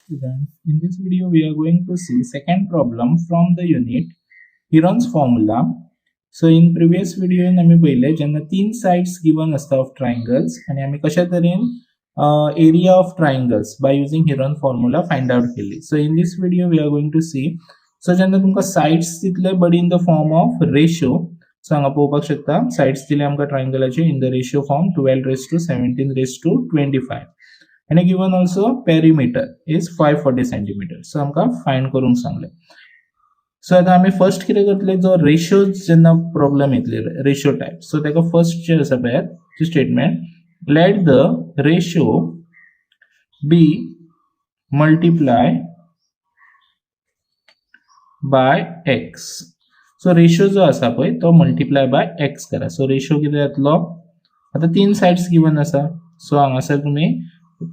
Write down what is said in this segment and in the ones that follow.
Students, in this video we are going to see second problem from the unit Heron's formula. So in previous video आमी पळयले जेन्ना तीन sides given आसता of triangles आनी आमी कशा तरेन area of triangles by using Heron formula find out केली. So in this video we are going to see, so जेन्ना तुमकां साइड्स दितले but in the form of ratio. So हांगा पळोवपाक शकता, साइड्स दिले आमकां ट्रायंगलाचे in the ratio form 12 raise to 17 raise to 25 आणि given also perimeter is 540 centimeter. So आमकां फायंड करूंक सांगलें. सो आतां आमी फर्स्ट कितें करतले, जो रेशियो जेन्ना प्रॉब्लम येतले रेशियो टायप, सो ताका फर्स्ट जे आसा पळयात statement, let the ratio be multiply by x. So ratio जो आसा पळय तो मल्टिप्लाय बाय एक्स करा. सो रेशियो कितें जातलो? आतां तीन सायड्स गिवन आसा, सो हांगासर तुमी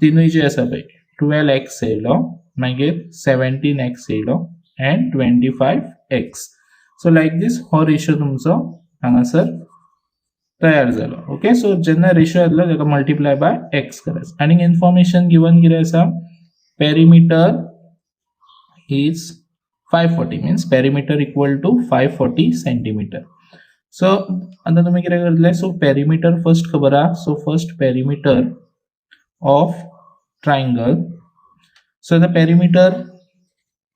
तिनूय जे आसा पळय, ट्वेल्व एक्स येयलो, मागीर सेवन्टीन एक्स येयलो and 25 x. So like this हो रेशियो तुमचो हांगासर तयार जालो. ओके, सो जेन्ना रेशियो येतलो ताका मल्टिप्लाय बाय एक्स करायचो. आनी इन्फॉर्मेशन गिवन कितें आसा? Perimeter is 540, means perimeter equal to 540 centimeter. So आतां तुमी कितें करतले? सो पेरिमीटर फर्स्ट खबर आहा. So first perimeter of triangle. So आतां पेरिमीटर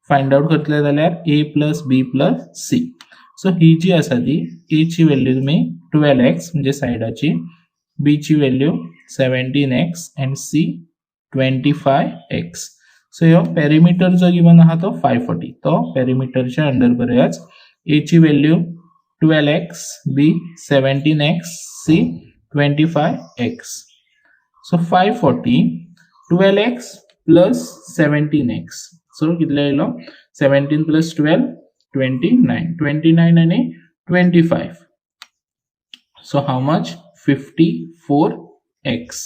फायंड आउट करतले जाल्यार a plus b plus c. So ही जी आसा ती ए ची व्हॅल्यू तुमी ट्वेल्व एक्स म्हणजे सायडाची, बी ची value 17 x and c 25 x. So ह्यो पेरिमीटर जो गिवन आहा तो फायव फोर्टी, तो पेरिमीटरच्या अंडर बरयाच. ए ची value 12 x, b 17 x, c 25 x. So 540, 12 x plus 17 x, so कितले येयलो? 17 plus 12, 29. 29 आनी 25, so how much? 54 x.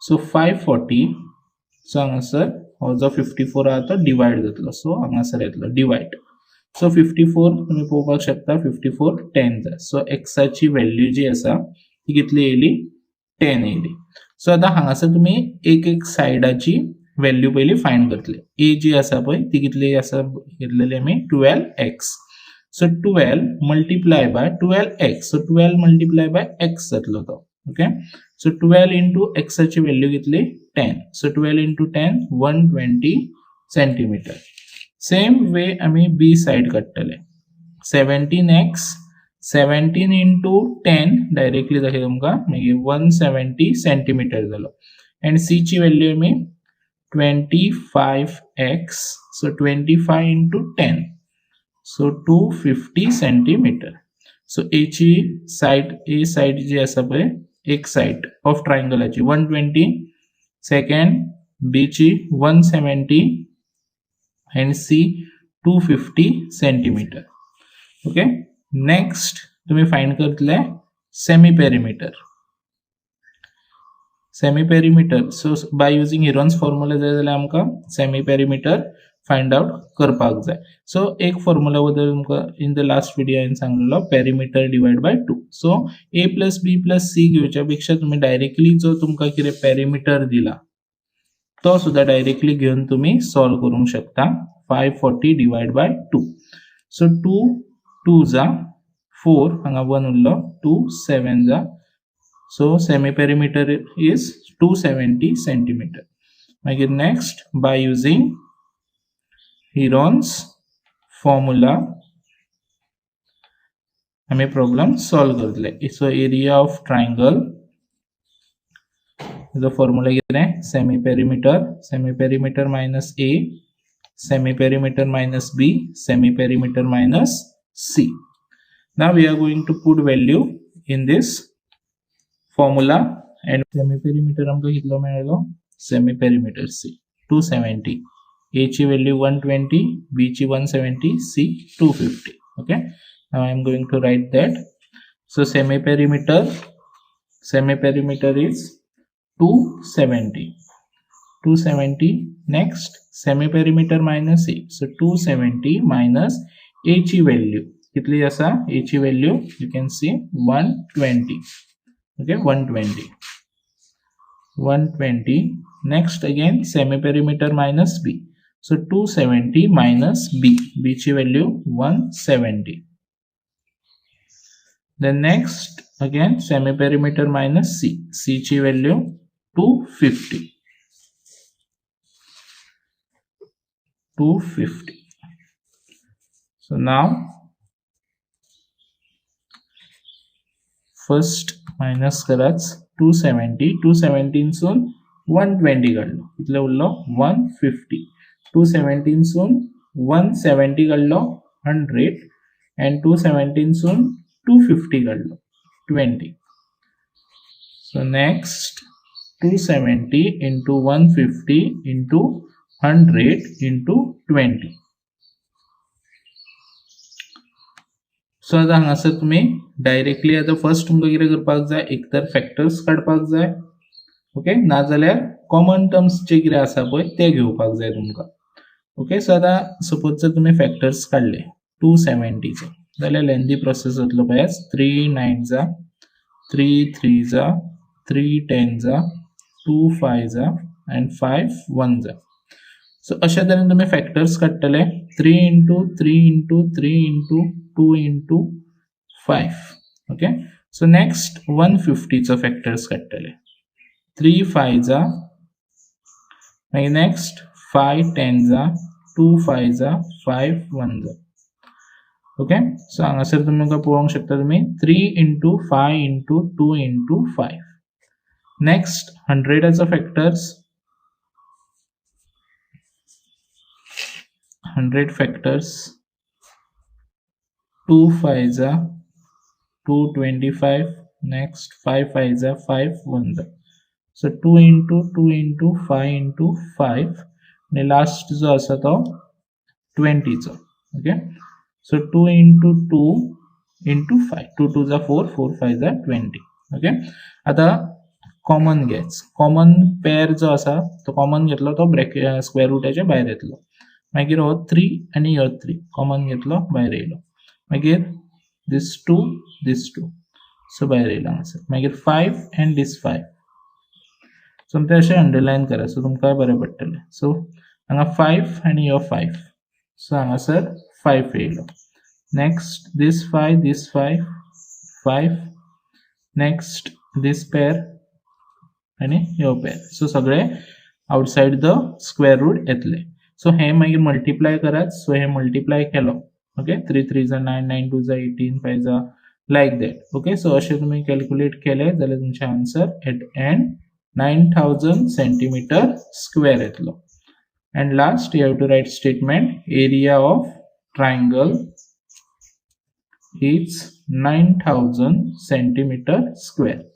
So 540, so हांगासर हो जो फिफ्टी फोर आहा तो डिवायड जातलो. सो हांगासर येतलो डिवायड. सो फिफ्टी फोर तुमी पळोवपाक शकता, फिफ्टी फोर टेन जाय. सो एक्साची व्हॅल्यू जी आसा ती कितली येयली? टेन येयली. सो आतां हांगासर तुमी एक एक सायडाची व्हॅल्यू पयली फायंड करतले. ए जी आसा पळय ती कितली आसा घेतलेली आमी? 12 x. So 12 multiply by 12 x, so 12 multiply by x जातलो तो. ओके, सो ट्वेल्व इंटू एक्साची व्हॅल्यू कितली? 10. So 12 into 10, 120 centimeter. Same way आमी बी सायड काडटले. 17 x, 17 into 10 directly दाखयता तुमकां, मागीर वन सेवेंटी सेंटीमिटर जालो. अँड सी ची व्हॅल्यू आमी 25 x, so 25 into 10, so 250 centimeter. So Aichi side, A side जी आसा पळय, एक सायड ऑफ ट्रायंगलाची one twenty, second B ची one seventy and c 250 centimeter. Okay, next तुम्ही फाइंड करतले semi perimeter. Semi perimeter, so by using Heron's formula जाय जाल्यार आमकां सेमी पेरिमीटर फायंड आउट करपाक जाय. सो एक फॉर्मुला बद्दल तुमकां इन the last video हांवें सांगलेलो, perimeter divide by two. So a plus b plus c घेवच्या पेक्षा तुमी डायरेक्टली जो तुमकां कितें पेरिमीटर दिला तो सुद्दां डायरेक्टली घेवन तुमी सॉल्व करूंक शकता. 540 divide by two. So two two za four, हांगा वन उरलो, टू सेवन जा. So semi perimeter is 270 centimeter. मागीर next, by using Heron's formula आमी प्रॉब्लम सॉल्व करतले. सो एरिया ऑफ ट्रायंगल हेजो फॉर्मुला कितें? Semi perimeter, semi perimeter minus a, semi perimeter minus b, semi perimeter minus c. Now we are going to put value in this formula and semi perimeter आमकां कितलो मेळ्ळो? Semi perimeter c 270, a ची value 120, b ची 170, c 250. Okay, now I am going to write that. So semi perimeter, semi perimeter is 270, 270. Next, semi perimeter minus a. So 270 minus a ची value कितली आसा? A ची value you can see 120. Okay, 120, 120. Next, again semi perimeter minus b. So 270 minus b, b ची value 170. Then next again semi perimeter minus c, c ची value 250, 250. So now first minus कराच 270, 217 सून 120 काडलो, कितले उरलो 150. 217 सून 170 काडलो 100 and 217 सून 250 काडलो 20. So next 270 into 150 into 100 into 20. So आतां हांगासर तुमी डायरेक्टली आतां फर्स्ट तुमकां कितें करपाक जाय, एक तर फॅक्टर्स काडपाक जाय, ओके, नाजाल्यार कॉमन टर्म्स जे कितें आसा पळय ते घेवपाक जाय तुमकां. ओके, सो आतां सपोज जर तुमी फॅक्टर्स काडले 270चो जाल्यार लेंदी प्रोसेस जातलो पळयात. 3 9 जा, 3 3 जा, 3 10 जा, 2 5 जा आनी 5 1 जा. सो अशा तरेन तुमी फॅक्टर्स काडटले 3 into 3 into 3 into 2 into 5. Okay, so next 150 चो फॅक्टर्स काडटले 3 5 जा, मागीर नेक्स्ट 5 10 जा, 2 5 जा, 5 1 जा. ओके, सो हांगासर तुमकां पळोवंक शकता तुमी 3 into 5 into 2 into 5. Next 100 factors, 100 factors, 2 5 जा, 2 25, next 5 5 जा, 5 1 जा. So 2 into 2 into 5 into 5 आणि लास्ट जो आसा तो 20 चो. Okay, so 2 into 2 into 5, 2 2 जा 4, 4 5 जा 20. ओके, आता कॉमन घेच, कॉमन पेर जो आसा तो कॉमन घेतलो तो ब्रॅकेट स्क्वेअर रुटाच्या भायर येतलो. मागीर हो 3 आनी हो 3 कॉमन घेतलो भायर येयलो. मागीर दीस 2 दीस 2 सो भायर येयलो हांगासर. मागीर 5 एंड दीस 5. सो ते अशें अंडरलायन करा सो तुमकां बरें पडटलें. सो हांगा 5 आनी हो 5, सो हांगासर 5 येयलो. Next this 5 this 5 5, next this pair आनी ह्यो पेर. सो सगळे आउटसायड the square root येतले. सो हे मागीर मल्टिप्लाय करात. सो हे मल्टिप्लाय केलो, ओके, 3 3 जा 9, 9 2 जा 18, 5 जा, लायक that. Okay, सो अशें तुमी कॅल्क्युलेट केले जाल्यार तुमचें answer at end 9000 centimetre square येतलो. And last you have to write statement, area of triangle is 9000 centimetre square.